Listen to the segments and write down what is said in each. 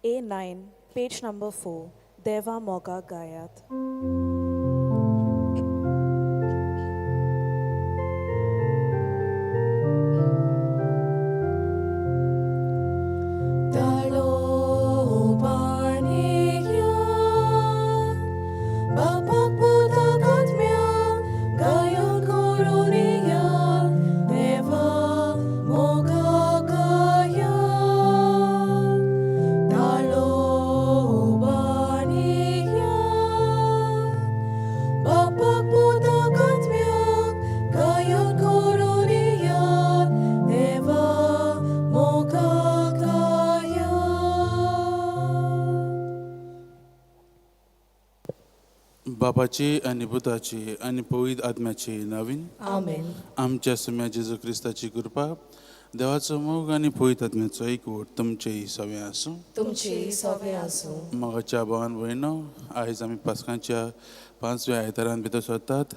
A9, page number 4, देवा मोगाक गायात. बापाची आनी पुताची आनी पवित्र आत्म्याची नवीन आमेन. आमच्या सुम्या जेजू क्रिस्ताची कृपा, देवाचो मोग आनी पवित्र आत्म्याचो एकवट तुमचेय सगळें आसूं. तुमचेय सगळें आसूं. मोगाच्या भावान भयणो, आयज आमी पास्कांच्या पांचव्या आयतारान भितर सरतात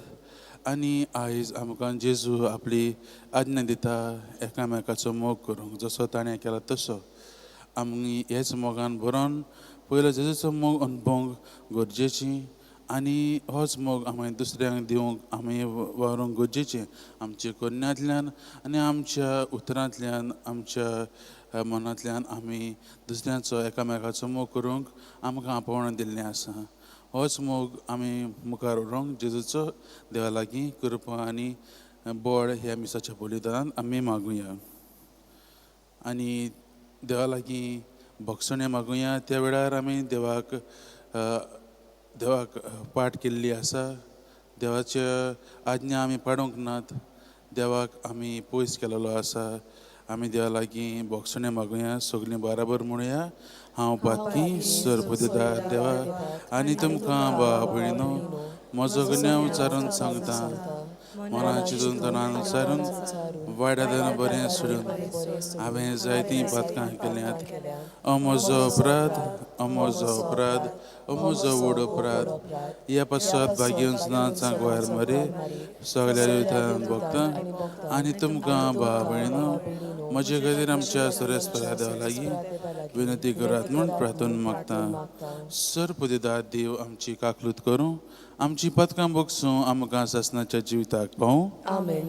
आनी आयज आमकां जेजू आपली आज्ञा दिता एकामेकाचो मोग करूंक, जसो ताणें केला तसो. आमी हेच मोगान बरोवन पयलो जेजूचो मोग अणभवंक गरजेची आनी होच मोग आमी दुसऱ्यांक दिवंक आमी वावरूंक गरजेचें. आमच्या करण्यांतल्यान आनी आमच्या उतरांतल्यान, आमच्या मनांतल्यान आमी दुसऱ्यांचो एकामेकाचो मोग करूंक आमकां आपोवणें दिल्लें आसा. होच मोग आमी मुखार व्हरूंक जेजूचो देवा लागीं कृपा आनी बळ ह्या मिसाच्या बलिदानान आमी मागुया आनी देवा लागीं भोगसणें मागुया. त्या वेळार आमी देवाक देवाक पाठ केल्ली आसा. देवाच्या आज्ञा आमी पाडूंक नात, देवाक आमी पयस केलेलो आसा. आमी देवा लागीं भोगसणें मागुया. सगळीं बराबर म्हणुया, हांव पातकी सरपतीदार देवा आनी तुमकां भाव भयणो म्हजो गुन्यांव विचारून सांगता. मना चिंतून तणान विचारून वायट बरें सोडून हांवें जायतीं पातकां केल्यांत. ओ म्हजो अपराध, ओ म्हजो अपराध, ओ म्हजो व्हड अपराध. ह्या पासत भाग्यवंत सांगवार मरे सगळ्या युद्धान भोगता आनी तुमकां भाव भयणो म्हजे खातीर आमच्या सरेस्परा देवा लागीं विनंती करात म्हूण प्रार्थना मागता. सरपतीदार देव आमची काकलूत करूं, आमची पदकां भोगसूं, आमकां सासणाच्या जिविताक पावूं. आमेन.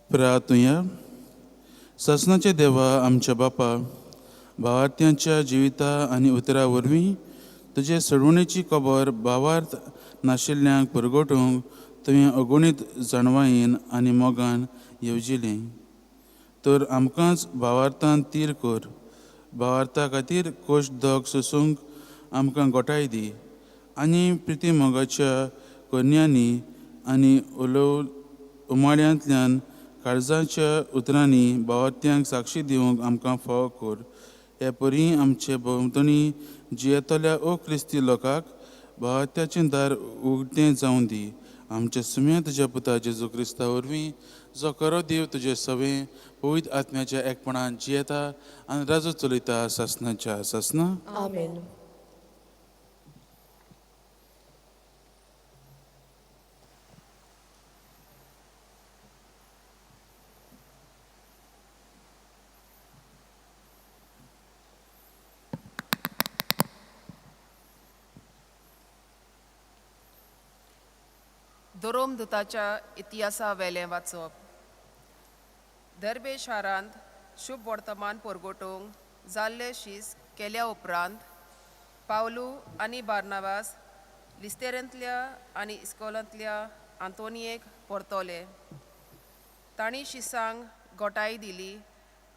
प्रार्थुया. सासणाचे देवा आमच्या बापा, भावार्थ्यांच्या जिविता आनी उतरा वरवीं तुजे सोडवणेची खबर भावार्थ नाशिल्ल्यांक परगटूंक तुवें अगणीत जाणवायेन आनी मोगान येवजिलें, तर आमकांच भावार्थान तीर कर. भावार्था खातीर कोश दग सोसूंक आमकां गोठाय दी आनी प्रिती मोगाच्या करण्यांनी आनी उलोव उमाळ्यांतल्यान काळजाच्या उतरांनी भावार्थ्यांक साक्षी दिवंक आमकां फावो कर. हे परी आमचे भोंवतणी जियेतल्या ओ क्रिस्ती लोकांक भावार्थ्याचें दार उगतें जावं दी. आमच्या सुम्या तुज्या पुता जेजू क्रिस्ता वरवीं, जो खरो देव तुजे सवें पवित्र आत्म्याच्या एकपणान जियेता आनी राजू चलयता सासणाच्या सासना. आमेन. दोरोमदूताच्या इतिहासा वेलें वाचप. दर्बे शारांत शुभ वर्तमान परगटूंक जाल्ले शीस केल्या उपरांत पावलू आनी बार्नाबास लिस्तेरेंतल्या आनी इस्कोलांतल्या आंतोनियेक परतले. तांणी शिसांक गोटाय दिली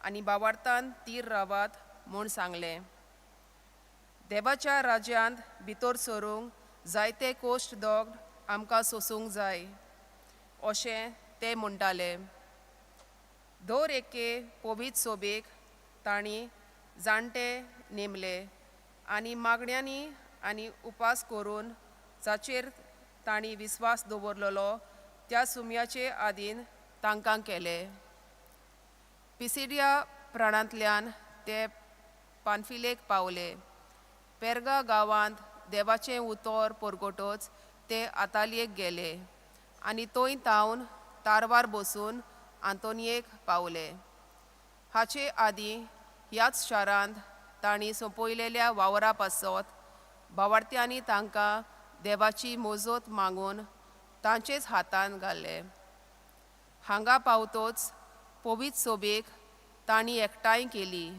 आनी बावार्थान तीर रावात म्हूण सांगलें. देवाच्या राज्यांत भितर सरूंक जायते कोश्ट दोग आमकां सोसूंक जाय अशें ते म्हणटाले. दर एके पवित्र सोबेक तांणी जाणटे नेमले आनी मागण्यांनी आनी उपास करून जाचेर तांणी विस्वास दवरलेलो त्या सुम्याचे आदीन तांकां केले. पिसिडिया प्राणांतल्यान ते पानफिलेक पावले. पेर्गा गांवांत देवाचें उतर परगटोच ते आतालियेक गेले आनी थंय तावन तारवार बसून आंतोनियेक पावले. हाचे आदीं ह्याच शारांत तांणी सोंपयलेल्या वावरा पासत भावार्थ्यांनी तांकां देवाची मोजत मागून तांचेच हातान घाले. हांगा पावतोच पवित्र सोबेक तांणी एकठांय केली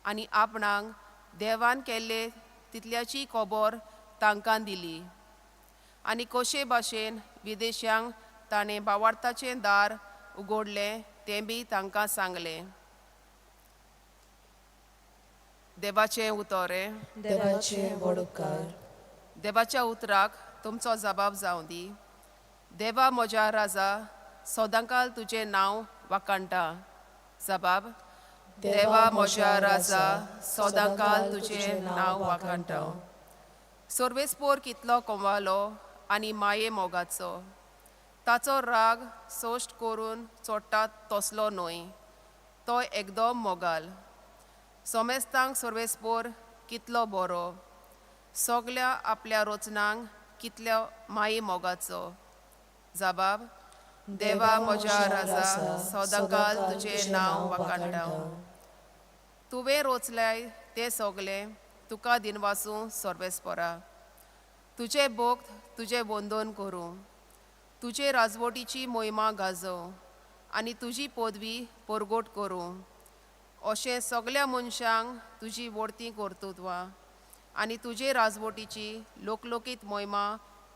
आनी आपणाक देवान केल्ले तितल्याची खबर तांकां दिली आनी कशे भाशेन विदेशांक ताणें भावार्थाचें दार उगडलें तें बी तांकां सांगलें. देवाचें उतर. देवाचे व्हड उपकार. देवाच्या उतराक तुमचो जबाब जावं दी. देवा म्हज्या राजा, सदांकाल तुजें नांव वाखाणटा. जबाब. देवा म्हज्या राजा, सदांकाल तुजें नांव वाखाणटा. सर्वेस्पोर कितलो कोवालो आनी माये मोगाचो, ताचो राग सोश्ट करून चोडटा तसलो न्हय, तो एकदम मोगाल. सोमेस्तांक सर्वेस्पोर कितलो बरो, सगल्या आपल्या रचनांक कितल्या माये मोगाचो. जबाब. देवा म्हज्या राजा, सदांकाल तुजें नांव वाखाणटा. तुवें रोचल्याय तें सगलें तुका दिनवासूं सर्वेस्पोरा. तुजें भक्त तुजें वंदन करूं, तुजे राजवटीची मोहिमा गाजोवं आनी तुजी पदवी परगट करूं. अशें सगल्या मनशांक तुजी वडती कर्तृत्वां आनी तुजे राजवटीची लोकलोकीत मोहिमा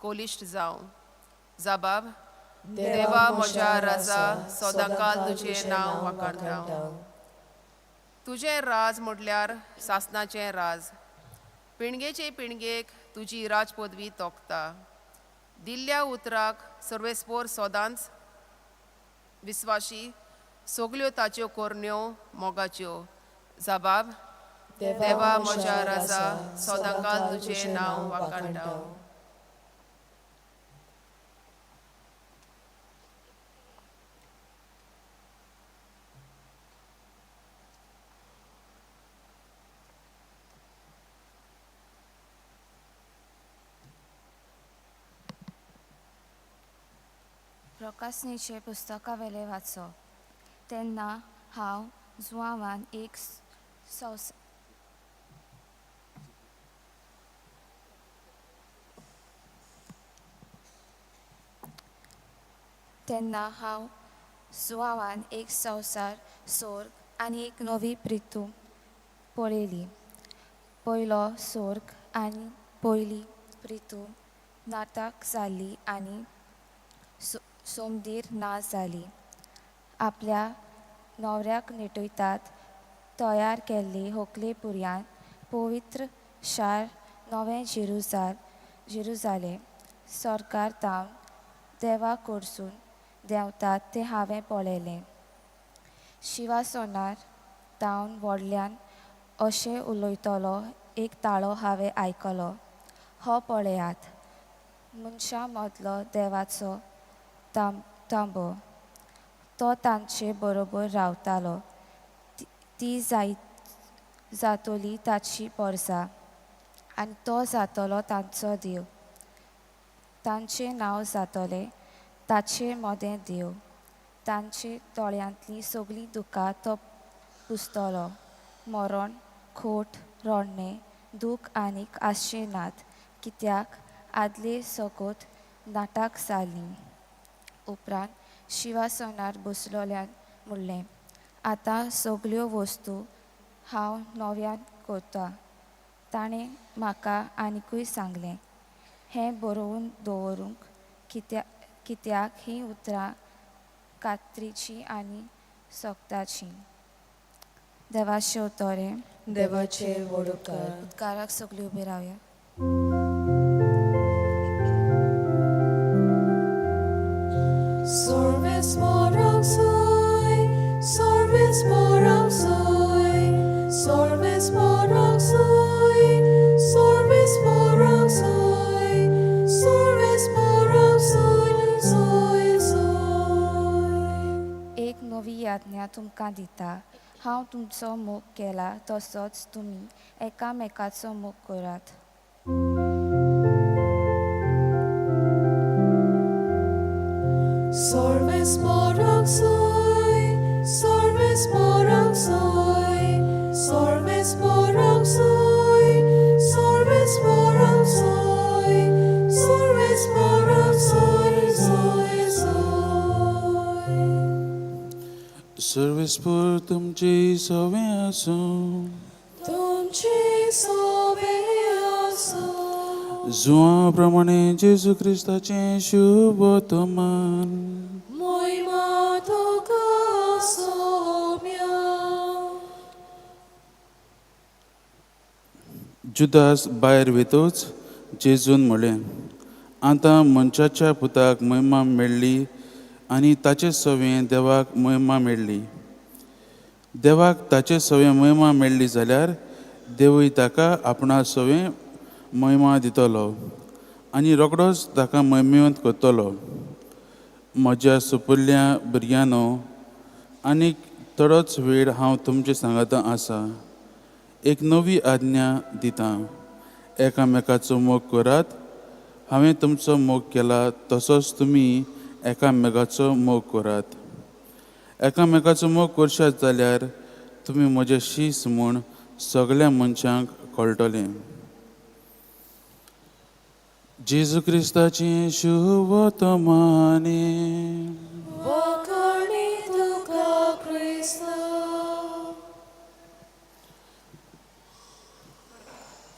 कोलिश्ट जावं. जबाब. देवा म्हज्या राजा, सदांकाल तुजें नांव वाखाणटा. तुजें राज म्हटल्यार सासणाचें राज, पिणगेचे पिणगेक तुजी राज पदवी तोखता. दिल्ल्या उतराक सर्वेस्पोर सदांच विस्वाशी, सगल्यो ताच्यो करण्यो मोगाच्यो. जबाब. देवा म्हज्या राजा, सदांकाल तुजें नांव वाखाणटा. प्रकाशनीचे पुस्तका वेलें वाचप. तेन्ना हांव जुआवान एक संवस तेन्ना हांव जुवांवान एक संवसार सोर्ग आनी एक नवी प्रितू पळयली. पयलो सोर्ग आनी पयली प्रितू नाटक जाली आनी सोमदीर ना जाली. आपल्या न्हवऱ्याक नेटयतात तयार केल्ली होकले पुरयान पवित्र शार नवें जेरुजालें सरकार तावन देवा कडसून देंवतात तें हांवें पळयलें. शिवासनार तावन व्हडल्यान अशें उलयतलो एक ताळो हांवें आयकलो, हो पळयात, मनशां मदलो देवाचो तांबो, तो तांचे बरोबर रावतालो. ती जातली ताची पोरसां आनी तो जातलो तांचो देव. तांचें नांव जातलें ताचे मदें देव. तांचे दोळ्यांतलीं सगळीं दुकां तो पुसतलो. मरण, खोट, रडणें, दूख आनीक आसचें नात, कित्याक आदले सगोत नाटक जालीं. उपरांत शिवासनार बसलोल्यान म्हणलें, आतां सगल्यो वस्तू हांव नव्यान करतां. ताणें म्हाका आनिकूय सांगलें, हें बरोवन दवरूंक कित्याक हीं उतरां कात्रीचीं आनी सोगताचीं. देवाचें उतरें. देवाचे व्हड उपकार. उपकाराक सगळीं उबी रावया. Service morang soy, service morang soy, service morang soy, service morang soy, service morang soy, soy, soy. एक नवी याज्ञा तुमकां दिता, हांव तुमचो मोग केला तसोच तुमी एकामेकाचो मोग करात. Service morang soy, service morang soy, service morang soy, service morang soy, service morang soy, soy, soy. सर्वेस्पूर तुमची सवे आसूं. तुमचे सोबे आसूं. जुआ प्रमाणे जेजू क्रिस्ताचें शुभ वर्तमान. मोहिमा तुका सोम्या. जुदास भायर वेतोच जेजून म्हणलें, आतां मनशाच्या पुताक महिमा मेळ्ळी आनी ताचे सवें देवाक महिमा मेळ्ळी. देवाक ताचे सवें महिमा मेळ्ळी जाल्यार देवूय ताका आपणा सवें महिमा दितलो आनी रोखडोच ताका महिमेवंत करतलो. म्हज्या सुपुल्ल्या भुरग्यांनो, आनीक थोडोच वेळ हांव तुमचे सांगाता आसा. एक नवी आज्ञा दिता, एकामेकाचो मोग करात. हांवें तुमचो मोग केला तसोच तुमी एकामेकाचो मोग करात. एकामेकाचो मोग करशात जाल्यार तुमी म्हजे शीस म्हूण सगळ्या मनशांक कळटलें. जेजू क्रिस्ताचें शुभ वर्तमाने. वाखाणी तुका क्रिस्ता.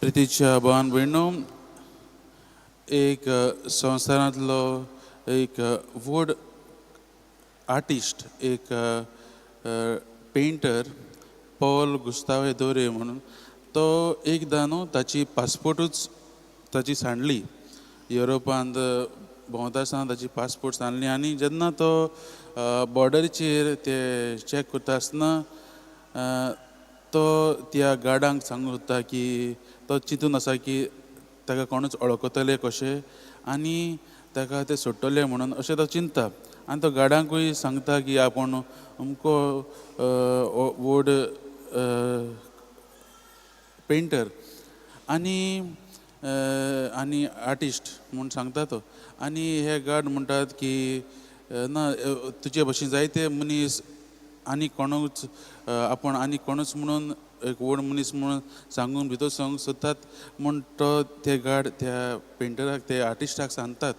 प्रितीच्या भावान भयणो, एक संवसारांतलो एक व्हड आर्टिस्ट, एक पेंटर पॉल गुस्तावे दोरे म्हणून, तो एकदां न्हू ताची पासपोर्टूच ताची सांडली. युरोपांत भोंवता आसतना ताची पासपोर्ट सांडली आनी जेन्ना तो बॉर्डरीचेर ते चॅक करता आसतना तो त्या गार्डांक सांगूंक सोदता की तो चिंतून आसा की ताका कोणूच वळखतले कशें आनी ताका ते सोडटले म्हणून अशें तो चिंतता. आनी तो गार्डांकूय सांगता की आपूण अमको व्हड पेंटर आनी आनी आर्टिस्ट म्हूण सांगता तो. आनी हे गार्ड म्हणटात की ना, तुजे भशेन जायते मनीस आनी कोणूच आपूण आनी कोणूच म्हणून एक व्हड मनीस म्हणून सांगून भितर सांगूंक सोदतात म्हूण तो ते गार्ड त्या पेंटराक, त्या आर्टिस्टाक सांगतात.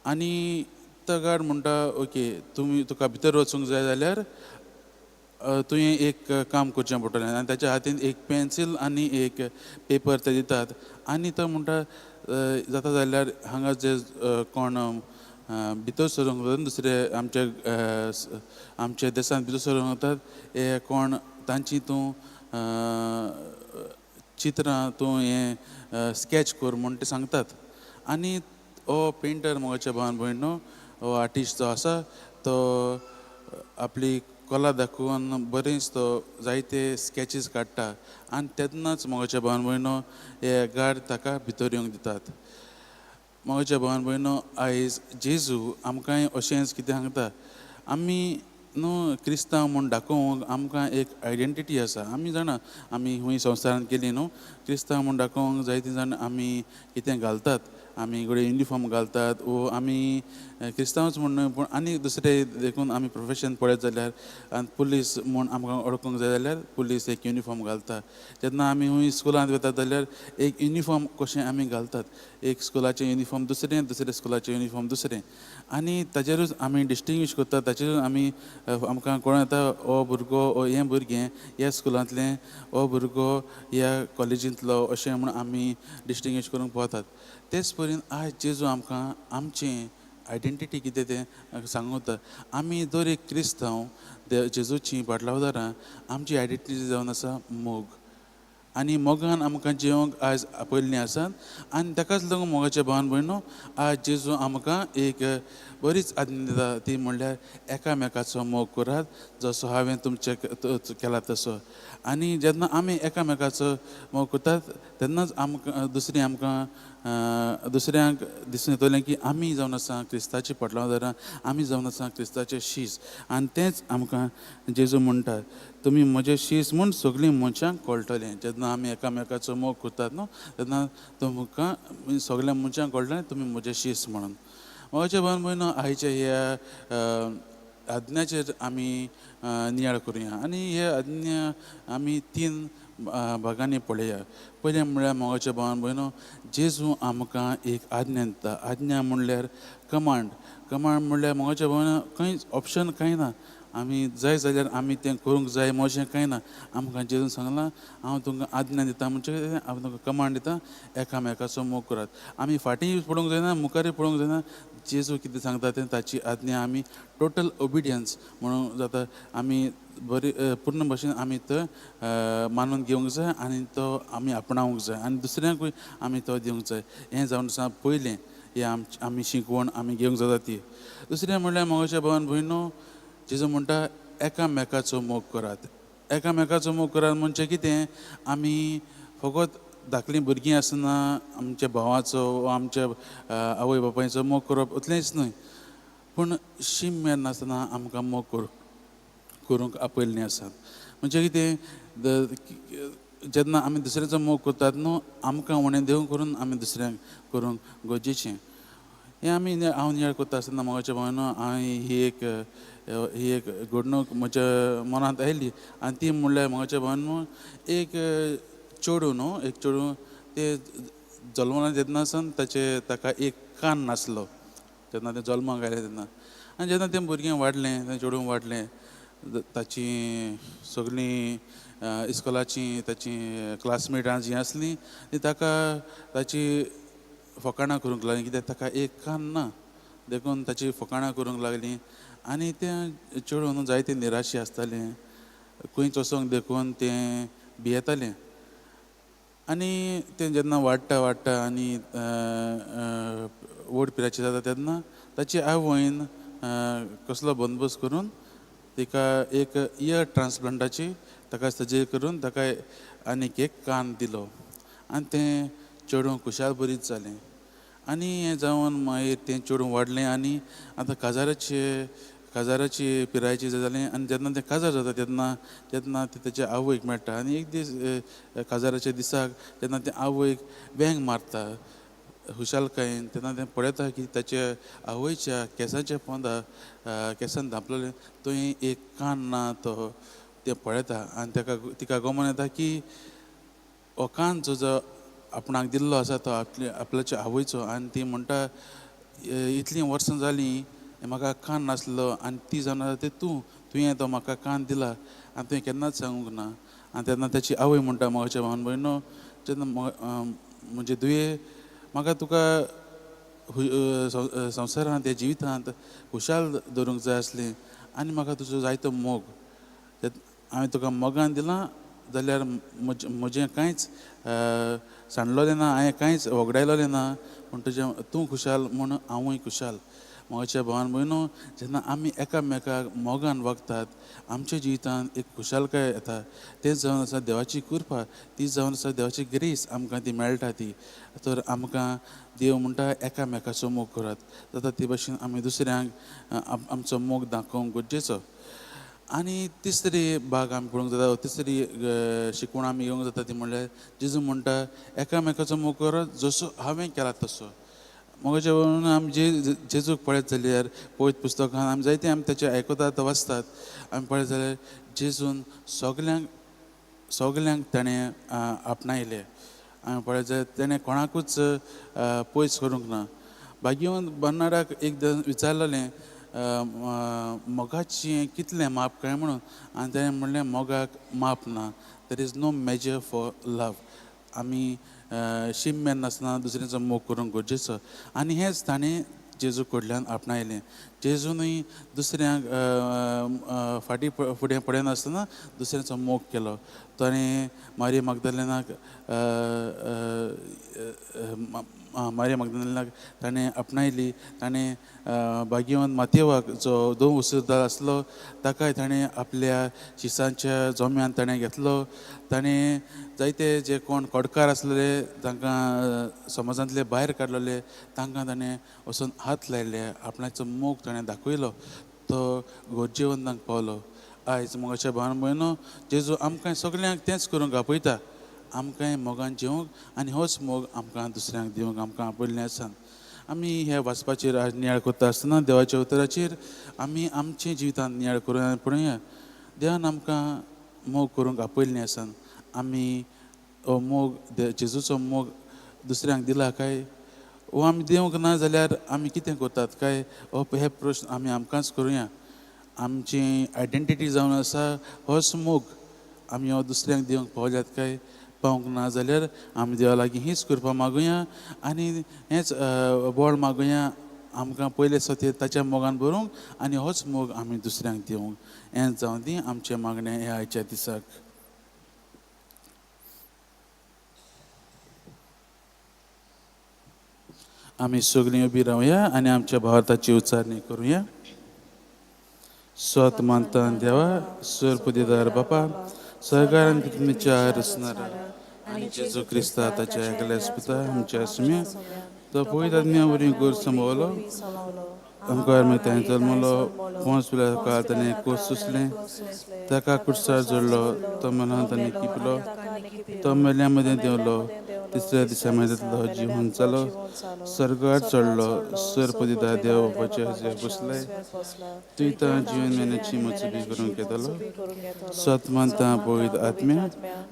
आनी तो गार्ड म्हणटा, ओके, तुमी तुका भितर वचूंक जाय जाल्यार तुवें एक काम करचें पडटलें. आनी ताच्या हातीन एक पेन्सील आनी एक पेपर ते दितात आनी तो म्हणटा, जाता जाल्यार हांगा जे कोण भितर सरूंक वतात, दुसरे आमच्या आमच्या देशांत भितर सरूंक वतात, हे कोण तांची तूं चित्रां तूं हें स्कॅच कर म्हूण ते सांगतात. आनी हो पेंटर मोगाच्या भावान भयणो, हो आर्टिस्ट जो आसा तो आपली कला दाखोवन बरेंच तो जायते स्कॅचीस काडटा. आनी तेन्नाच मोगाच्या भावान भयणो हे गार्ड ताका भितर येवंक दितात. मोगाच्या भावान भयणो, आयज जेजू आमकांय अशेंच कितें सांगता, आमी न्हू क्रिस्तांव म्हूण दाखोवंक आमकां एक आयडेंटिटी आसा. आमी जाणा आमी खूंय संवसारांत गेली न्हू, क्रिस्तांव म्हूण दाखोवंक जायते जाण आमी कितें घालतात, आमी घडये युनिफॉर्म घालतात वो आमी क्रिस्तांवच म्हूण न्हय पूण आनी दुसरे देखून आमी प्रोफेशन पळयत जाल्यार आनी पुलीस म्हूण आमकां वळखूंक जाय जाल्यार पुलीस एक युनिफॉर्म घालता. जेन्ना आमी खूंय स्कुलांत वतात जाल्यार एक युनिफॉर्म कशें आमी घालतात, एक स्कुलाचें युनिफॉर्म दुसरें, दुसरें स्कुलाचें युनिफॉर्म दुसरें, आनी ताचेरूच आमी डिस्टिंग्विश करतात. ताचेरूच आमी आमकां कळोन येता हो भुरगो हो हें भुरगें ह्या स्कुलांतलें, हो भुरगो ह्या कॉलेजींतलो, अशें म्हूण आमी डिस्टिंग्विश करूंक पळतात. तेच परीन आयज जेजू आमकां आमचें आयडेंटिटी कितें तें सांगता. आमी दर एक क्रिस्तांव जेजूची बाटलावदारां, आमची आयडेंटिटी जावन आसा मोग, आनी मोगान आमकां जिवंक आयज आपयल्लीं आसात. आनी ताकाच लागून मोगाच्या भावान भयणो, आयज जेजू आमकां एक बरीच आज्ञा दिता, ती म्हणल्यार एकामेकाचो मोग करात जसो हांवें तुमचे केला तसो. आनी जेन्ना आमी एकामेकाचो मोग करतात तेन्नाच आमकां दुसरीं आमकां दुसऱ्यांक दिसून येतलें की आमी जावन आसा क्रिस्ताची पोटलावदारां, आमी जावन आसा क्रिस्ताचे शीस. आनी तेंच आमकां जेजू म्हणटा, तुमी म्हजे शीस म्हूण सगळीं मनशांक कळटलें. जेन्ना आमी एकामेकाचो मोग करतात न्हू तेन्ना तुमकां सगळ्या मनशांक कळटलें तुमी म्हजे शीस म्हणून. म्हज्या भावान भयणो, आयच्या ह्या आज्ञाचेर आमी नियाळ करुया. आनी हे आज्ञा आमी तीन भागांनी पळया. पयलें म्हणल्यार मोगाच्या भावान भयणो, जेजू आमकां एक आज्ञा दिता. आज्ञा म्हणल्यार कमांड. कमांड म्हणल्यार मोगाच्या भावान खंयच ऑप्शन कांय ना, आमी जाय जाल्यार आमी तें करूंक जाय अशें कांय ना. आमकां जेजून सांगलां, हांव तुमकां आज्ञा दिता, म्हणजे हांव तुमकां कमांड दिता, एकामेकाचो मोग करात. आमी फाटीं पडूंक जायना, मुखारूय पडूंक जायना. जेजू कितें सांगता तें ताची आज्ञा आमी टोटल ओबिडियन्स म्हणून जाता, आमी बरी पूर्ण भाशेन आमी तो मानून घेवंक जाय आनी तो आमी आपणावंक जाय आनी दुसऱ्यांकूय आमी तो दिवंक जाय. हें जावन आसा पयलें, हें आमी शिकवण आमी घेवंक जाता ती. दुसरें म्हणल्यार मोगाच्या भावान भयणो, जेजू म्हणटा एकामेकाचो मोग करात. एकामेकाचो मोग करात म्हणजे कितें, आमी फकत धाकलीं भुरगीं आसतना आमच्या भावाचो वा आमच्या आवय बापायचो मोग करप इतलेंच न्हय, पूण शीम मेर नासतना आमकां मोग करूंक आपयल्लीं आसात. म्हणजे कितें, जेन्ना आमी दुसऱ्याचो मोग करतात न्हू, आमकां उणें देव करून आमी दुसऱ्यांक करूंक गरजेचें. हें आमी हांव नियाळ करता आसतना मोगाच्या भावानो, हांवें ही एक घडणूक म्हज्या मनांत आयली. आनी ती म्हणल्यार मोगाच्या भावानो, एक चेडूं न्हू, एक चेडूं तें जल्मलां तेन्ना सावन ताका एक कान नासलो जेन्ना तें जल्माक आयलें तेन्ना. आनी जेन्ना तें भुरगें वाडलें, तें चेडूं वाडलें, ताचीं सगळीं इस्कोलाचीं ताचीं क्लासमेटां जीं आसलीं तीं ताका ताची फकाणां करूंक लागलीं, कित्याक ताका एक कान ना देखून ताची फकाणां करूंक लागलीं. आनी तें चेडूं न्हू जायतें निराशी आसतालें, खंयच वचोंक देखून तें भियेतालें. आनी तें जेन्ना वाडटा वाडटा आनी व्हड पिरायेचें जाता तेन्ना ताची आवयन कसलो बंदोबस्त करून तिका एक इयर ट्रान्सप्लांटाची ताका सर्जरी करून ताका आनीक एक कान दिलो. आनी तें चेडूं खुशाल बरीच जालें. आनी हें जावन मागीर तें चेडूं वाडलें आनी आतां काजाराची पिरायेचें जालें. आनी जेन्ना तें काजार जाता तेन्ना तेन्ना तें तेच्या आवयक मेळटा. आनी एक दीस काजाराच्या दिसाक जेन्ना तें आवयक वेंग मारता खुशालकायेन, तेन्ना तें पळयता की ताच्या आवयच्या केंसाच्या पोंदा केंसान धांपलेलें थंय एक कान ना तो तें पळयता. आनी ताका तिका गमन येता की हो कान जो आपणाक दिल्लो आसा तो आपल्याच्या आवयचो. आनी ती म्हणटा, इतलीं वर्सां जालीं म्हाका कान नासलो आनी ती जावन आसा ते तूं तुवें तो म्हाका कान दिला आनी तुवें केन्नाच सांगूंक ना. आनी तेन्ना ताची आवय म्हणटा म्हज्या भावन भयणो जेन्ना म्हजे दुये म्हाका तुका संवसारांत ह्या जिवितांत खुशाल दवरूंक जाय आसलें आनी म्हाका तुजो जायतो मोग हांवें तुका मोगान दिलां जाल्यार म्हजें कांयच सांडलोलें ना, हांवें कांयच वगडायलोलें ना, पूण तुजें तूं खुशाल म्हूण हांवूय खुशाल. म्हज्या भावान भयणो जेन्ना आमी एकामेकाक मोगान वागतात आमच्या जिवितांत एक खुशालकाय येता. तें जावन आसा देवाची कृपा, ती जावन आसा देवाची ग्रेस आमकां ती मेळटा ती. तर आमकां देव म्हणटा एकामेकाचो मोग करात, जाता ते भाशेन आमी दुसऱ्यांक आमचो मोग दाखोवंक गरजेचो. आनी तिसरी भाग आमी पळोवंक जाता, तिसरी शिकवण आमी घेवंक जाता ती म्हणल्यार जेजू म्हणटा एकामेकाचो मोग करात जसो हांवें केला तसो. मोगाच्या म्हणून आमी जे जेजूक पळयत जाल्यार पवित्र पुस्तकान आमी जायते आमी ताचें आयकतात वाचतात. आमी पळयत जाल्यार जेजून सगल्यांक सगल्यांक ताणें आपणायलें. आमी पळयत जाल्यार ताणें कोणाकूच पयस करूंक ना. भाग्यवंत बर्नाडाक एकदां विचारलेलें मोगाचें कितलें माप काय म्हणून, आनी ताणें म्हणलें मोगाक माप ना, there is no measure for love. आमी शीम मेर नासतना दुसऱ्यांचो मोग करूंक गरजेचो. आनी हेंच ताणें जेजू कडल्यान आपणायलें. जेजूनय दुसऱ्यांक फाटीं फुडें पडनासतना दुसऱ्यांचो मोग केलो. ताणें मारिया मागदालेनाक मारिया मागदालेनाक ताणें आपणायली. ताणें भाग्यवंत मातेवाक जो दोन उसुरदार आसलो ताकाय ताणें आपल्या शिसांच्या जोम्यान ताणें घेतलो. ताणें जायते जे कोण कोडकार आसलेले तांकां समाजांतले भायर काडलेले तांकां ताणें वचून हात लायले, आपणाचो मोग ताणें दाखयलो, तो गरजेवंतांक पावलो. आयज मोगाच्या भावान भयणो जेजू आमकां सगल्यांक तेंच करूंक आपयता, आमकांय मोगान जेवंक आनी होच मोग आमकां दुसऱ्यांक दिवंक आमकां आपयल्लें आसा. आमी ह्या वाचपाचेर आज नियाळ करता आसतना देवाच्या उतराचेर आमी आमच्या जिवितांत नियाळ करून पळोवया. देवान आमकां मोग करूंक आपयल्लें आसा. आमी हो मोग जेजूचो मोग दुसऱ्यांक दिला काय, वो आमी दिवंक ना जाल्यार आमी कितें करतात काय, हो हे प्रश्न आमी आमकांच करुया. आमची आयडेंटिटी जावन आसा होच मोग, आमी हो दुसऱ्यांक दिवंक पावल्यात काय पावंक ना जाल्यार आमी देवा लागीं हीच कृपा मागुया आनी हेंच बळ मागुया आमकां पयले सतेर ताच्या मोगान भरूंक आनी होच मोग आमी दुसऱ्यांक दिवंक. हेंच जावं दी आमचें मागणें ह्या आयच्या दिसाक. आमी सगळीं उबी रावया आनी आमच्या भारताची उच्चारणी करुया. स्वत मानतान देवा सरपुदेदार बापा सरकारान तुमच्या रचणारा आनी जेजू क्रिस्ता ताच्या एकल्या पुता आमच्या सुम्या तो पवित्र आत्म्या वरवीं गोर संभवलो आमकां मागीर जल्मलो पोंच पिल्या काळ ताणें कोस सोंसलें, ताका कुर्सार जोडलो, तो मनान ताणें किपलो, तो मेल्या मदें देंवलो, तिसऱ्या दिसा मेरेन जिवन जालो, सर्गार चडलो, सरपदिदा देव बापाच्या हजरे बसले, तुयतां जिवन मेन्याची मचुबी करूंक येतालो. सत मानता पवित्र आत्म्या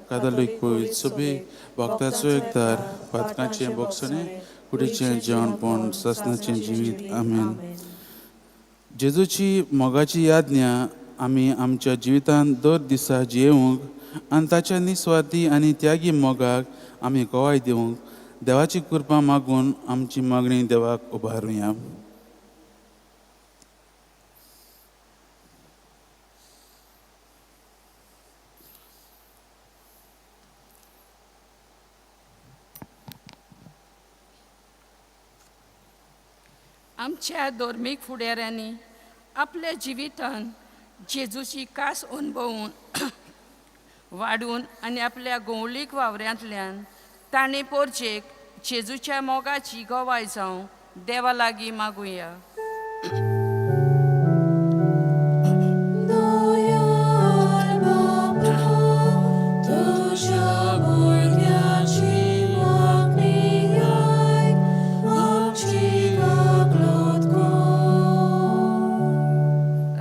कादोलीक पवित्र सभे भक्ताचो एकदार पातकांचें बोगसणें कुडीचें जेवणपण सासणाचें जिवीत. आमेन. जेजूची मोगाची याज्ञा आमी आमच्या जिवितांत दर दिसा जियेवंक आनी ताच्या निस्वार्थी आनी त्यागी मोगाक आमी गवाय दिवंक देवाची कृपा मागून आमची मागणी देवाक उबारुया. आमच्या धर्मीक फुडाऱ्यांनी आपल्या जिवितान जेजूची कास अणभवून वाडून आनी आपल्या गोंवलीक वावऱ्यांतल्यान ताणें पोरचेक जेजूच्या मोगाची गवाय जावं देवा लागीं मागुया.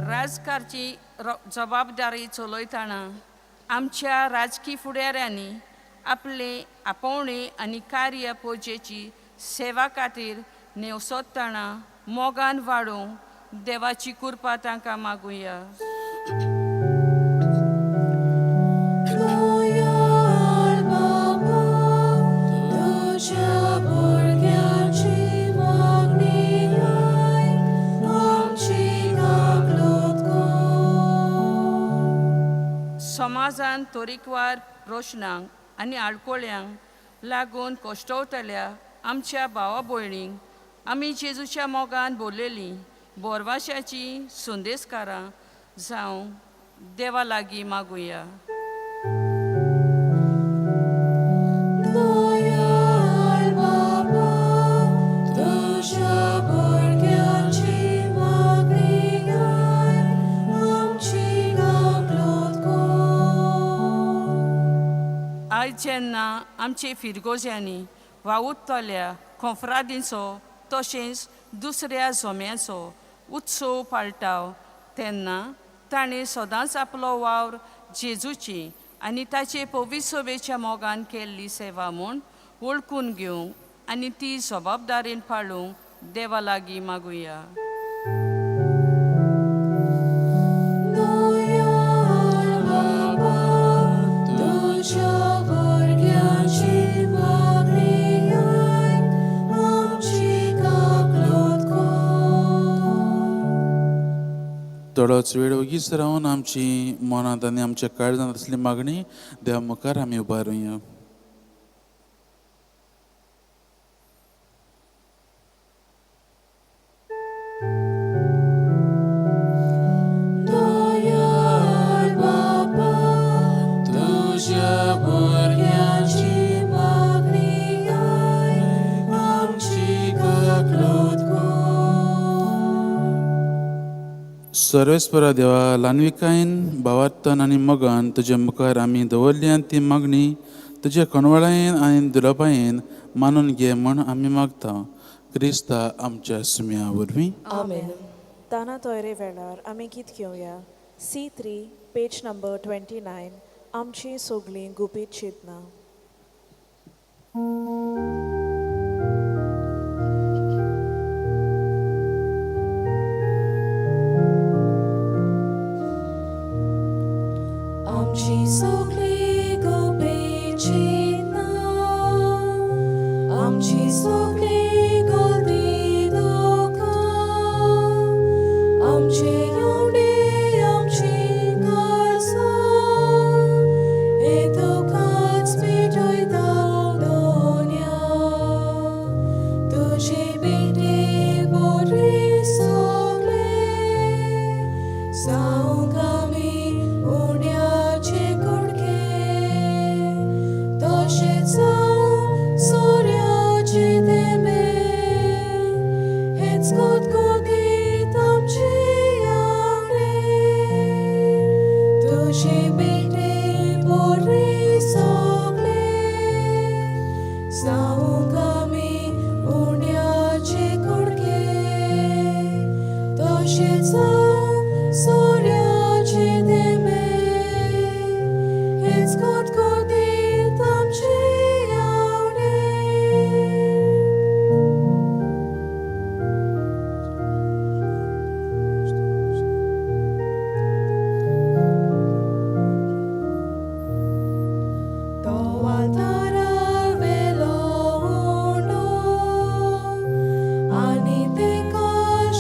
राजकारची जबाबदारी चलयतना आमच्या राजकी फुडाऱ्यांनी आपले आपोवणे आनी कार्य पोजेची सेवा खातीर नेवसोतना मोगान वाडोवंक देवाची कृपा तांकां मागुया. दयाळ बाबा तुज्या भुरग्यांची मागणी आयक आमची काकलूत कर. समाजान तरेकवार प्रश्नांक आनी आडकोळ्यांक लागून कश्टवतल्या आमच्या भावा भयणींक आमी जेजूच्या मोगान बोरलेलीं बोरवाशाचीं संदेशकारां जावं देवा लागीं मागुया. दयाळ बाबा तुज्या भुरग्यांची मागणी आयक आमची काकलूत कर. आयज जेन्ना आमचे फिरगोज्यांनी वावुरतल्या कोंफ्रादींचो तशेंच दुसऱ्या जोम्यांचो उत्सव पाळटाव तेन्ना ताणें सदांच आपलो वावर जेजूची आनी ताचे पवित्र मोगान केल्ली सेवा म्हूण वळखून घेवंक आनी ती जबाबदारीन पाळूंक देवा लागीं मागुया. दयाळ बाबा तुज्या भुरग्यांची मागणी आयक आमची काकलूत कर. थोडोच वेळ वगीच रावन आमची मनांत आनी आमच्या काळजांत आसली मागणी देवा मुखार आमी उबारुया. दयाळ बाबा तुज्या भुरग्यांची मागणी आयक आमची काकलूत कर. सर्वेस्परा देवा, ल्हानविकायेन भावार्थान आनी मोगान तुज्या मुखार आमी दवरली आनी ती मागणी तुज्या कणवळायेन आनी दुलपायेन मानून घे म्हूण आमी मागता, क्रिस्ता आमच्या सुम्या वरवीं. आमेन. दाना तोयरे वेळार आमी गीत घेवया C3 page number 29 आमची सगळीं गुपीत चिंतना. आमची सगळी गुपीत चिंतना आमची सगळी गर्दी दुखां आमचे येवणे आमची काळजां हे तुकाच पेटयता दोन्या तुजे बेटे बरे सगळे जावंक आमी उण्याचे कुडके तशेंच जावं सोऱ्याचे तेंबे हेच गुदगुदीत आमचे आवडे तुजे बेटे बरे सगळे जावंक आमी उण्याचे कुडके तशेंच जावं सोऱ्याचे तेंबे हेच गुदगुदीत आमचे आवडे. तो आल्तारार वेलो उंडो आनी तेका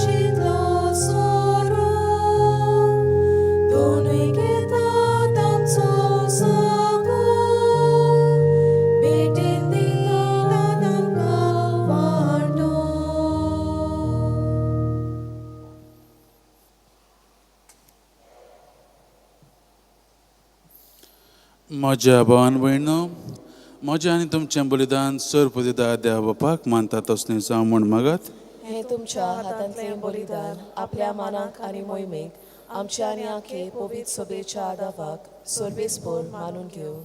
शितलो सोरो दोनूय घेतात आमचो सगो भेटेन दितात आमकां वांटो. म्हज्या भावान भयणो, म्हजें आनी तुमचें बलिदान सर पुदिदा देवा बापाक मानता तसलें जावं म्हूण मागात. हे तुमच्या हातांतलें बलिदान आपल्या मानाक आनी मोहिमेक आमच्या आनी आखे पवित्र सभेच्या आदावाक सर्वेस्पोर मानून घेवं.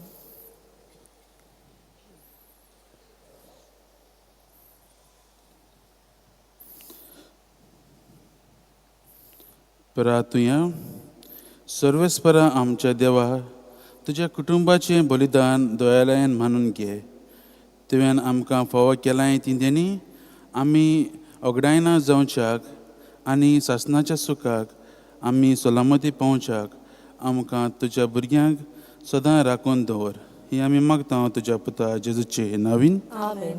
प्रातुया. सर्वेस्परा आमच्या देवा, तुज्या कुटुंबाचें बलिदान दयालयान मानून घे. तुवें आमकां फावो केलां ती देणी आमी ओगडायना जावच्याक आनी सासणाच्या सुखाक आमी सलामती पावच्याक आमकां तुज्या भुरग्यांक सदां राखून दवर. ही आमी मागता तुज्या पुता जेजूचे नवीन. आमेन.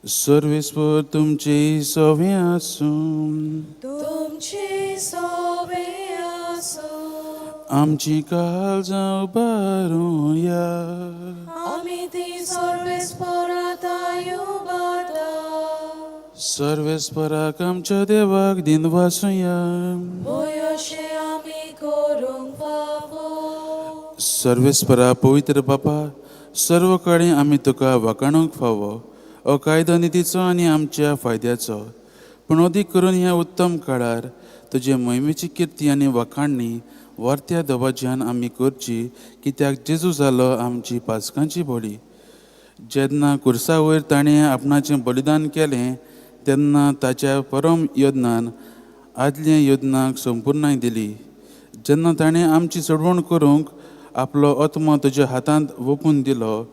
सर्वेस्पर तुमचे सवे आसूं. तुमचे सोवे आसूं. आमची काळजां उबारुया. आमी ती सर्वेस्परात उबारता. सर्वेस्पराक आमच्या देवाक दिन वासुया. होय अशें आमी करूंक फावो. सर्वेस्परा पवित्र बापा, सर्व कडेन आमी तुका वाखाणूंक फावो हो कायदो नितीचो आनी आमच्या फायद्याचो, पूण अदीक करून ह्या उत्तम काळार तुजे मोहिमेची किर्ती आनी वाखाणणी वारत्या दबाज्यान आमी करची, कित्याक जेजू जालो आमची पासकांची बळी. जेन्ना कुर्सा वयर ताणें आपणाचें बलिदान केलें तेन्ना ताच्या परम योजनान आदल्या योजनाक संपुर्णाय दिली. जेन्ना ताणें आमची सोडवण करूंक आपलो आत्मो तुज्या हातांत वोपून दिलो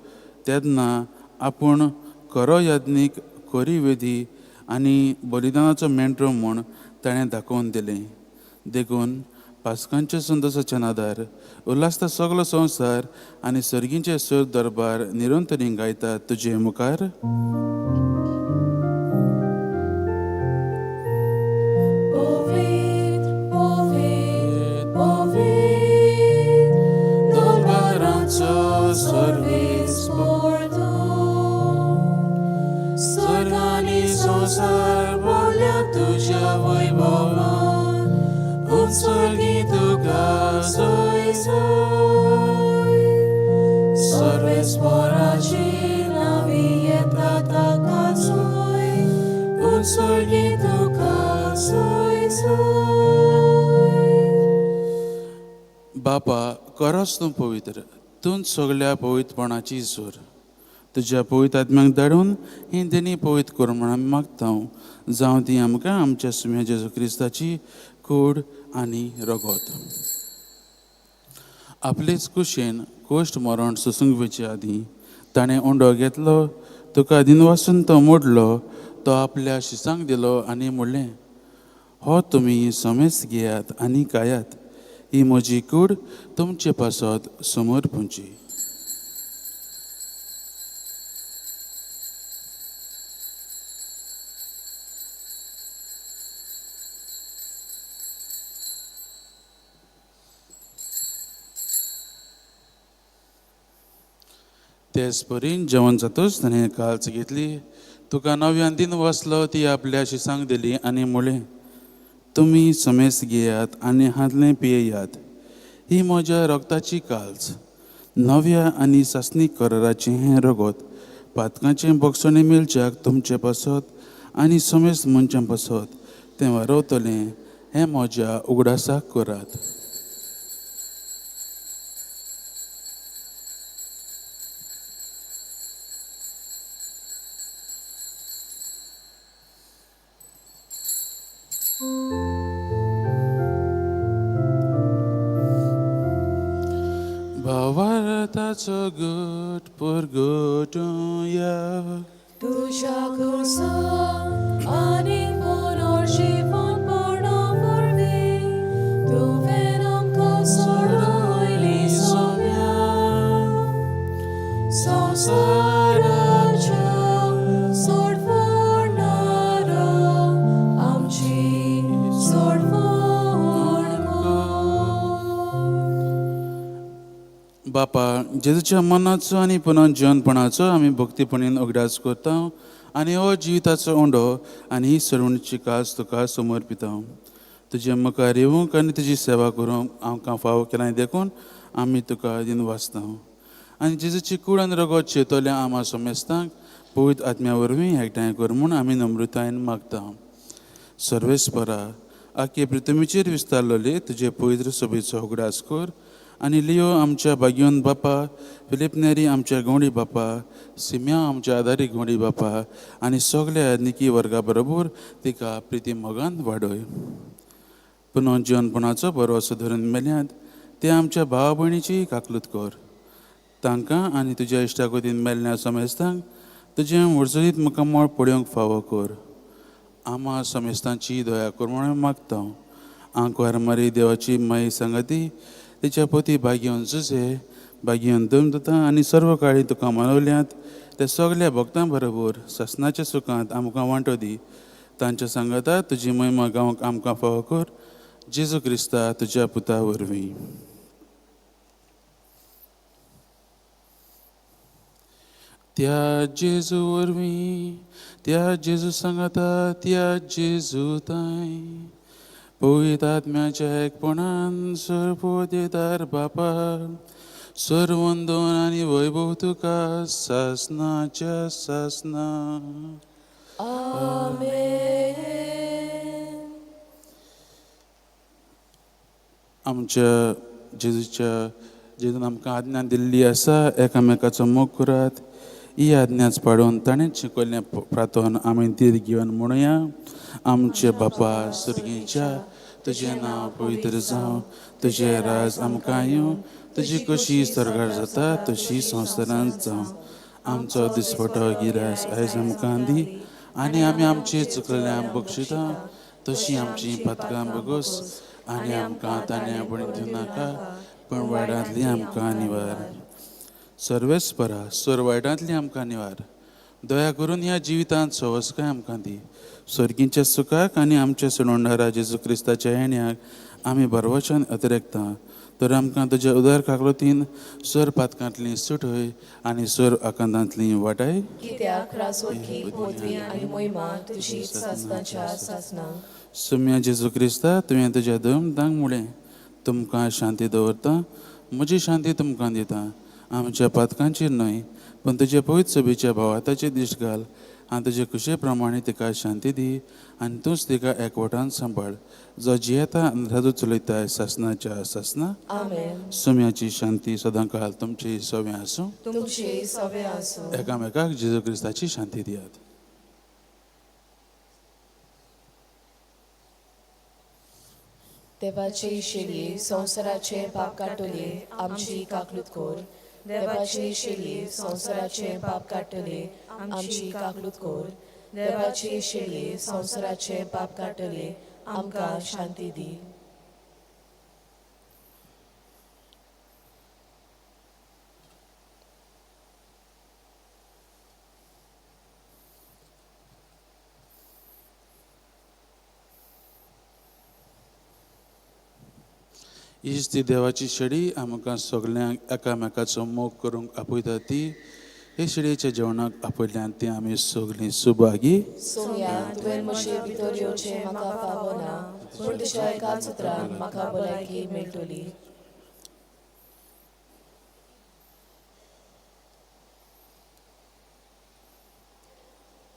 तेन्ना आपूण खरो याज्ञीक, खरी वेदी आनी बलिदानाचो मेंटरो म्हूण ताणें दाखोवन दिलें. देखून पासकांच्या संतोशाच्या नादार उल्हासता सगलो संवसार आनी सर्गींचे सर दरबार निरंतरी गायता तुजे मुखार. पवित्र पवित्र पवित्र दरबाराचो सर्वेस्पर तूं, स्वर्ग आनी संवसार भरल्या तुज्या वैभवान, उत्सर्गी तुका जय जय. सर्वेस्पराची नांवी येता ताका जय, उत्सर्गी तुका जय जय. बापा, खरोच तूं पवित्र, तूं सगल्या पवित्रपणाची जोर. तुज्या पवित्र आत्म्याक धाडून ही देणी पवित्र कर म्हूण आमी मागता. जावं ती आमकां आमच्या सुम्या जेजू क्रिस्ताची कूड आनी रगत. आपलेच कुशेन कोश्ट मरण सोसूंक वचचे आदीं ताणें उंडो घेतलो, तुका दिनवासून तो मोडलो, तो आपल्या शिसांक दिलो आनी म्हणलें, हो तुमी समेस्त घेयात आनी खायात, ही म्हजी कूड तुमचे पासत समोर पुंची. तेच परीन जेवण जातूच ताणें काल्च घेतली, तुका नव्यान दिन वसलो, ती आपल्या शिसांक दिली आनी म्हणलें, तुमी समेस्त घेयात आनी हातलें पियेयात, ही म्हज्या रगताची काल्च, नव्या आनी सासणीक कराराचें हें रगत पातकांचें बोगसणें मेळच्याक तुमचे पासत आनी समेस्त मनशां पासत तें वारवतलें, हें म्हज्या उगडासाक करात. भावार्थाचो गट परगटुया. तुज्या खुर्सा आनी पुनर्जीवनपणा वरवीं तुवें आमकां सोडयली सोम्या. संवसाराच्या सोडवणारा आमची सोडवण कर. बापा, जेजूच्या मनाचो आनी पुनर्जीवनपणाचो आमी भक्तीपणीन उगडास करता आनी हो जिविताचो उंडो आनी ही सरवणीची कास तुका समर्पिता. तुजे मुखार येवंक आनी तुजी सेवा करूंक आमकां फावो केलां देखून आमी तुका दिन वाचता. आनी जेजूची कूड आनी रगत शेतोल्या आमा समेस्तांक पवित्र आत्म्या वरवीं एकठांय कर म्हूण आमी नम्रतायेन मागता. सर्वेस्परा, आखे पृथ्वीचेर विस्तारलेले तुजे पवित्र सभेचो उगडास कर आनी लियो आमच्या भाग्योन बापा, फिलीप नेरी आमच्या गोंडी बापा, सिम्या आमच्या आदारी गोंडी बापा आनी सगल्या याज्ञिकी वर्गा बरोबर तिका प्रिती मोगान वाडय. पुनर्जीवनपणाचो भरवसो धरून मेल्यात ते आमच्या भावा भयणीची काकलूत कर. तांकां आनी तुज्या इश्टागतीन मेल्ल्या समेस्तांक तुजें मुरसुरीत मुखामळ पळोवंक फावो कर. आमा समेस्तांची दया कर म्हणून मागता. आंकवार मारी देवाची माई सांगाती तिच्या पोती भाग्यवन जुजे भाग्यवन दम दिता आनी सर्व काळी तुका मनवल्यांत ते सगल्या भक्तां बरोबर ससनाच्या सुखांत आमकां वांटो दी. तांच्या सांगाता तुजी महिमा गावंक आमकां फावो कर, जेजू क्रिस्ता तुज्या पुता वरवीं. त्या जेजू वरवीं, त्या जेजू सांगाता, त्या जेजू ताय पवित्र आत्म्याच्या एकपणान सर्वदेदार बापा सर्वंदन आनी वैभव तुका सासनाच्या सासना. आमेन. आमच्या जेजूच्या जेजून आमकां आज्ञा दिल्ली आसा एकामेकाचो मोग करात. ही आज्ञाच पाडून ताणें शिकयल्लें प्रार्थन आमी धीर घेवन म्हणुया. आमचे बापा सुर्गीच्या, तुजें नांव पवित्र जावं, तुजें राज आमकां येवं, तुजी कशी स्वर्गार जाता तशी संवसारांत जावं. आमचो दिसपटो गिरास आयज आमकां दी आनी आमी आमची चुकलेल्या बक्षिता तशी आमची पातकां बगोस आनी आमकां ताणें बळी दिवं नाका पण वायटांतली आमकां निवार. सर्वेस्परा सर वायटांतली आमकां निवार. दया करून ह्या जिवितांत सवसकाय आमकां दी. सर्गींच्या सुखाक आनी आमच्या सोडणारा जेजू क्रिस्ताच्या येण्याक आमी बरवच्यान अतिरेकता. तर आमकां तुज्या उदार काकलोतीन सर पातकांतली सुटय आनी सर आकांतांतली वाटाय. कित्याक राजवटकी पदवी आनी मोहिमा तुजी सासनाच्या सासना. सुम्या जेजू क्रिस्ता, तुवें तुज्या दम दांग मुळें तुमकां शांती दवरता, म्हजी शांती तुमकां दिता. आमच्या पातकांचेर न्हय पूण तुजे पवित्र सभेच्या भावाताचेर दिश्ट घाल आनी तुजे खुशे प्रमाणे तिका शांती दी आनी तूंच तिका एकवटान सांबाळ, जो जियेता आनी राजू चलयता सासनाच्या सासना. आमेन. सुम्याची शांती सदांकाळ तुमची सव्या आसूं. तुमचे सवे आसूं. एकामेकाक जेजू क्रिस्ताची शांती दियात. देवाचे शेळये संवसाराचे पाप काडटले, आमची काकलूत कर. देवाचे शेळये संवसाराचे पाप काडटले, आमची काकलूत कर. देवाचे शेळये संवसाराचे पाप काडटले, आमकां शांती दी. हीच ती देवाची शेडी आमकां सगल्यांक एकामेकाचो मोग करूंक आपयता. ती हे शेडयेच्या जेवणाक आपयल्यान ती आमी सगलीं सुभागी. सोम्या, तुवें म्हजे भितर येवचें म्हाका फावो ना, पूण तुज्या एकाच उतरान म्हाका भलायकी मेळटली.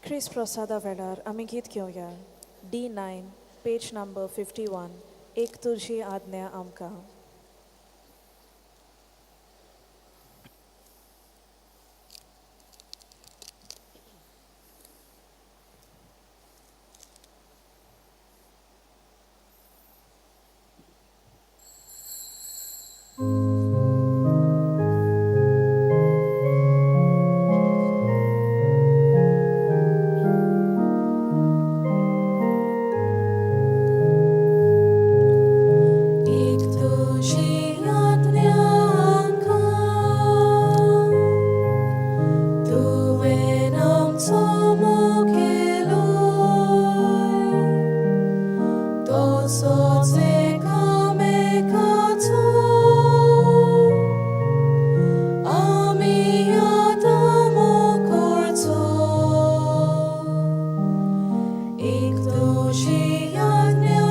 क्रिस्त प्रसादा वेळार आमी गीत घेवया. D9 page number 51, एक तुजी आज्ञा आमकां. एक तुजी आज्ञा आमकां, तुवें आमचो मोग केलो, तसोच एकामेकाचो आमी आतां मोग करचो. एक तुजी आज्ञा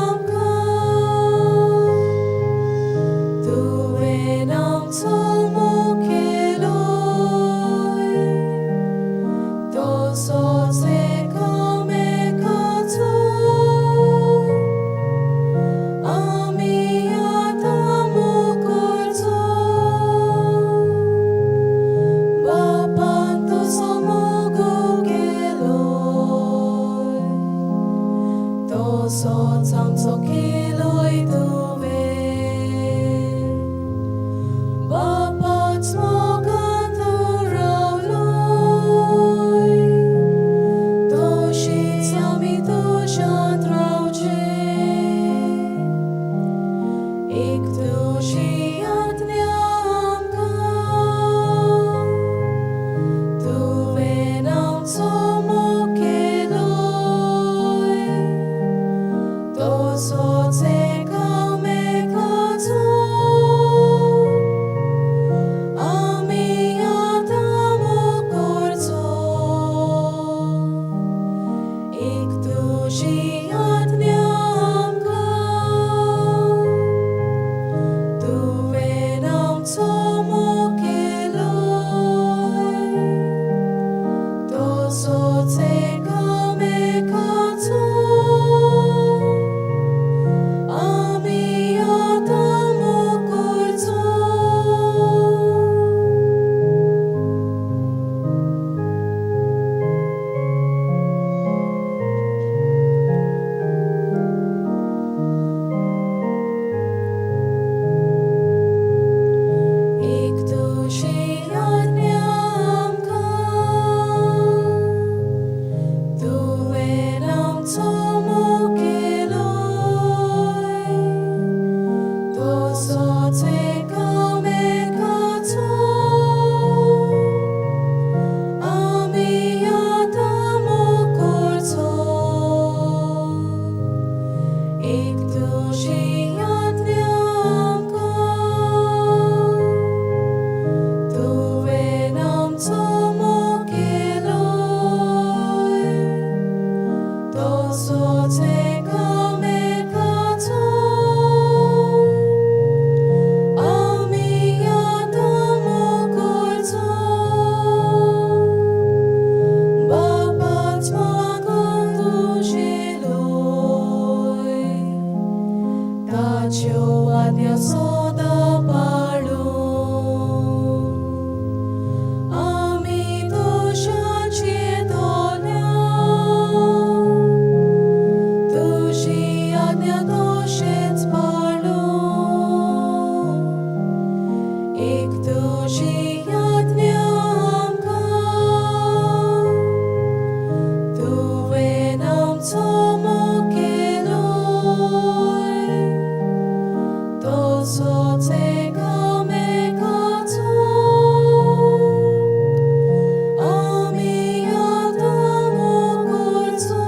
आमकां, तुवें आमचो मोग केलो, तसोच एकामेकाचो आमी आतां मोग करचो. बापान तुजो मोग केलो, तसोच आमचो केलोय तुवें. बापान तुजी आज्ञा आमकां तुवें आमचो मोग केलोय तसोच एकामेकाचो आमी आतां मोग करचो एक तुजी आज्ञा आमकां तुवें आमचो मोग केलोय तसोच एकामेकाचो आमी आतां मोग करचो. एक तुजी आज्ञा आमकां तुवें आमचो मोग केलोय तसोच एकामेकाचो आमी आतां मोग करचो. एक तुजी आज्ञा आमकां तुवें आमचो मोग केलोय तसोच एकामेकाचो आमी आतां मोग करचो. बापाच मागून तुजेलोय ताच्यो आज्ञा सदां पाळून आमी तुज्याची तोल्या तुजी आज्ञा तशेंच पाळून. एक तुजी आज्ञा आमकां तुवें आमचो मोग केलोय तसोच एकामेकाचो आमी आतां मोग करचो.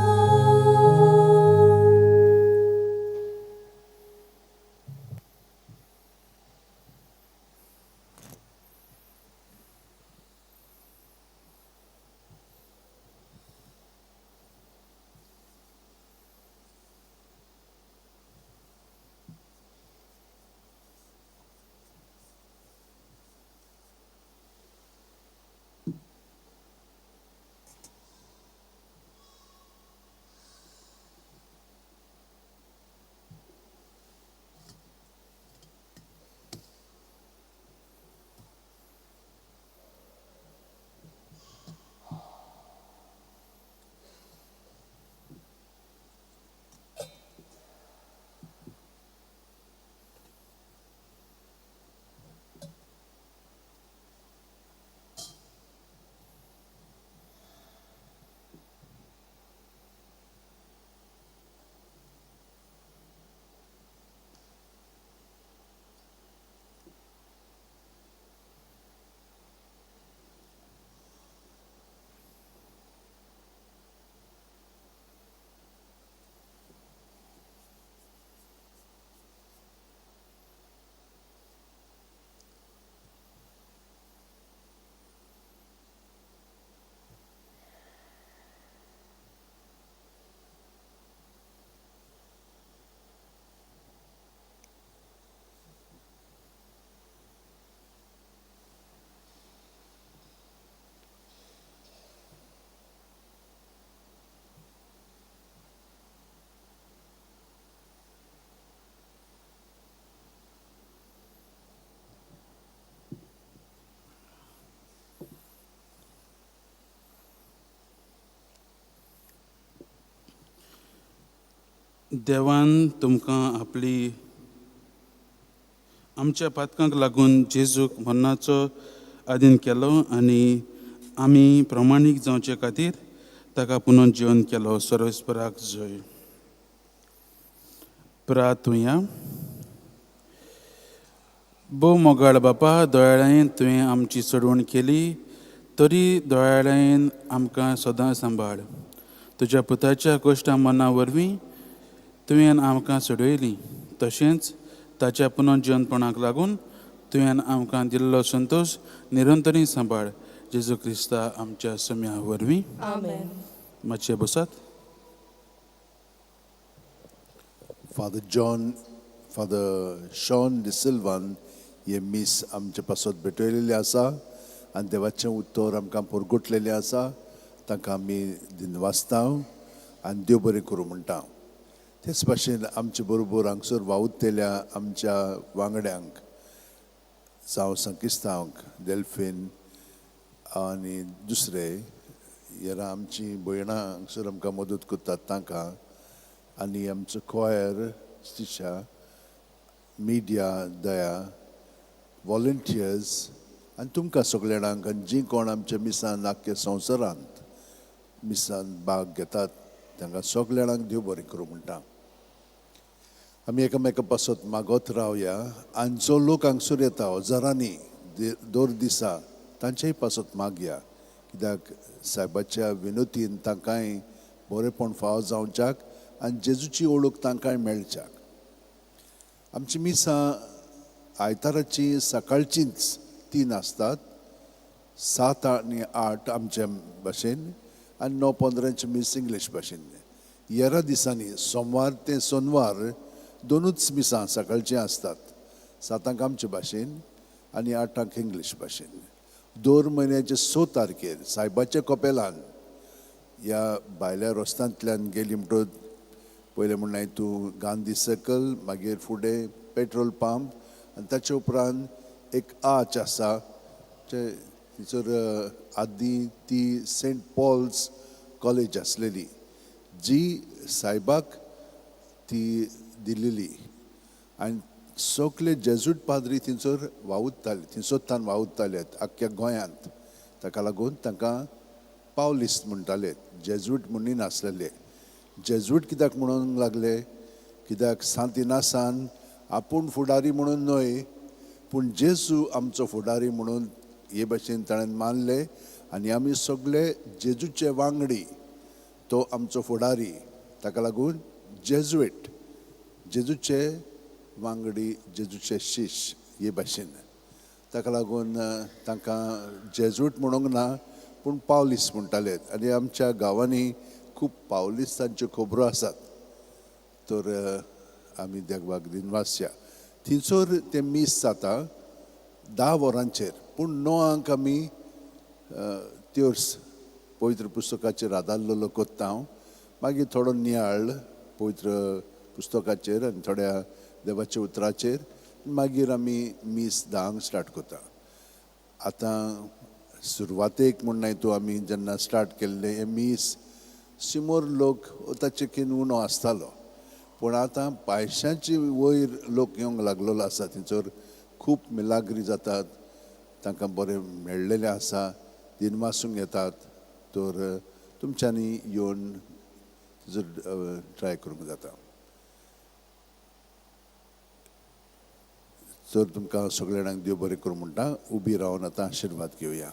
देवान तुमकां आपली आमच्या पातकांक लागून जेजूक मरणाचो आदीन केलो आनी आमी प्रमाणीक जावचे खातीर ताका पुनः जिवन केलो. सर्वेस्पराक जय. प्रातुया. भोव मोगाळ बापा, दोळ्यान तुवें आमची चडवण केली तरी दोळ्यान आमकां सदां सांबाळ. तुज्या पुताच्या कोश्टा मना वरवीं तुवें आमकां चडयली, तशेंच ताच्या पुनर्जिवनपणाक लागून तुवें आमकां दिल्लो संतोश निरंतरी सांबाळ. जेजू क्रिस्ता आमच्या सम्या वरवीं. आमेन. मातशें बसात. फादर जॉन, फादर शॉन डिसिल्वान हे मीस आमचे पासत भेटयलेलें आसा आनी देवाचें उत्तर आमकां परगटलेलें आसा. तांकां आमी दिनवासता आनी देव बरें करूं म्हणटा. तेच भाशेन आमचे बरोबर हांगसर वावुरतल्या आमच्या वांगड्यांक, जावं संकिस्तांक, डेल्फीन आनी दुसरे हेरां आमची भयणां हांगसर आमकां मदत करतात तांकां, आनी आमचो क्वायर स्टिशा, मिडिया, दया, वॉलंटियर्स आनी तुमकां सगल्या जाणांक आनी जीं कोण आमच्या मिसान आख्ख्या संवसारांत मिसान भाग घेतात तांकां सगल्या जाणांक देव बरें करूं म्हणटा. आमी एकामेका पासत मागत रावया आनी जो लोक हांगसर येता हजारांनी दर दिसा तांचेय पासत मागया, कित्याक सायबाच्या विनोतीन तांकांय बरेंपण फावो जावच्याक आनी जेजूची ओळख तांकांय मेळच्याक. आमची मिसां आयताराची सकाळचींच 3 आसतात, 7 आनी 8 आमच्या भाशेन आनी 9:15 मीस इंग्लीश भाशेन. येरा दिसांनी सोमवार ते सोनवार 2 मिसां सकाळचीं आसतात, 7 आमचे भाशेन आनी 8 इंग्लीश भाशेन. दर म्हयन्याचे 6 तारखेर सायबाच्या कपेलान ह्या भायल्या रस्त्यांतल्यान गेली म्हणटकच पयलें म्हणल्यार तूं गांधी सर्कल, मागीर फुडें पेट्रोल पंप आनी ताचे उपरांत एक आर्च आसा थंयसर आदीं ती सेंट पॉल्स कॉलेज आसलेली जी सायबाक ती दिल्लेली आनी सगळे जेजूट पाद्री थंयसर वावुरताले, थंयसर वावुरताले आख्ख्या गोंयांत. ताका लागून तांकां पावलिस्ट म्हणटाले, जेजूट म्हणून नासलेले. जेजूट कित्याक म्हणूंक लागले? कित्याक सांत इनासान आपूण फुडारी म्हणून न्हय पूण जेजू आमचो फुडारी म्हणून हे भाशेन ताणें मानले आनी आमी सगळे जेजूचे वांगडी, तो आमचो फुडारी. ताका लागून जेजुएट, जेजूचे वांगडी, जेजूचे शिश हे भाशेन. ताका लागून तांकां जेजूट म्हणूंक ना पूण पावलीस म्हणटाले. आनी आमच्या गांवांनी खूब पावलिस्तांच्यो खबरो आसात. तर आमी देवाक दिनवासया. थंयसर तें मीस जाता 10 वरांचेर, पूण 9 आमी त्योर्स पवित्र पुस्तकाचेर आदारलेलो करता. मागीर थोडो नियाळ पवित्र पुस्तकाचेर आनी थोड्या देवाच्या उतराचेर, मागीर आमी मीस 10 स्टार्ट करता. आतां सुरवातेक म्हण न्हय तूं आमी जेन्ना स्टार्ट केल्लें हें मीस शिमोर लोक ताचे किन उणो आसतालो, पूण आतां पांयशांची वयर लोक येवंक लागलेलो आसा. थंयसर खूब मिलाग्री जातात, तांकां बरें मेळ्ळेलें आसा, दिनवासूंक येतात. तर तुमच्यांनी येवन थंयसर ट्राय करूंक जाता. तर तुमकां सगल्या जाणांक देव बरें करूं म्हणटा. उबी रावन आतां आशिर्वाद घेवया.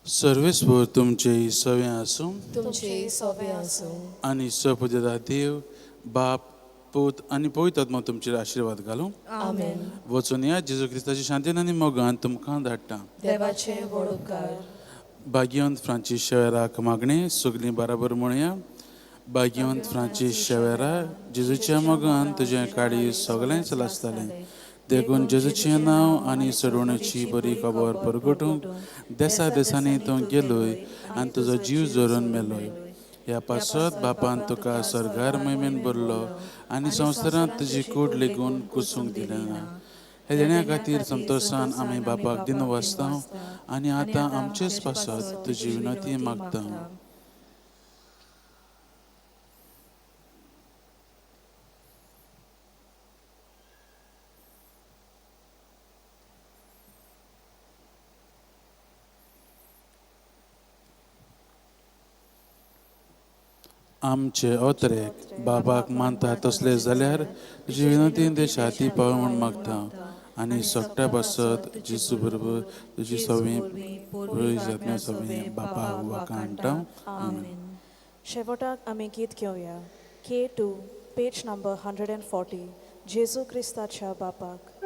सर्वेस्पर तुमचे सवे आसूं, तुमचे सोबे आसूं. आनी सपुदेदा देव बाप पूत आनी पवित्र आत्मा तुमचेर आशिर्वाद घालूं. आमेन. वचून या जेजू क्रिस्ताची शांतीन आनी मोगान तुमकां धाडटा. देवाचे व्हड उपकार. भाग्यवंत फ्रांचीस शेवेराक मागणें सगलीं बराबर म्हणया. भाग्यवंत फ्रांचीस शेवेरा, जेजूच्या मोगान तुजें काळीज सगळेंच लासतालें, देखून जेजूचें नांव आनी सोडवणेची बरी खबर परगटूंक देसा देसांनी तूं गेलोय आनी तुजो जीव जोरून मेलोय. ह्या पासत बापान तुका सर्गार महिमेन भरलो आनी संवसारांत तुजी कूड लेगून कुसूंक दिलें ना. हे देण्या खातीर संतोशान आमी बापाक दिनवासता आनी आतां आमचेच पासत तुजी विनती मागता. आमचे ओतरेक बाबाक मानता तसले जाल्यार तुजी विनंतीन ते शाती पाव म्हूण मागता आनी सगट्या पासत जेजू बरोबर तुजी सवी पुरोय सवी बापा वाखाणटा. आमेन. शेवटाक आमी गीत घेवया K2, page number 140, जेजू क्रिस्ताच्या बापाक.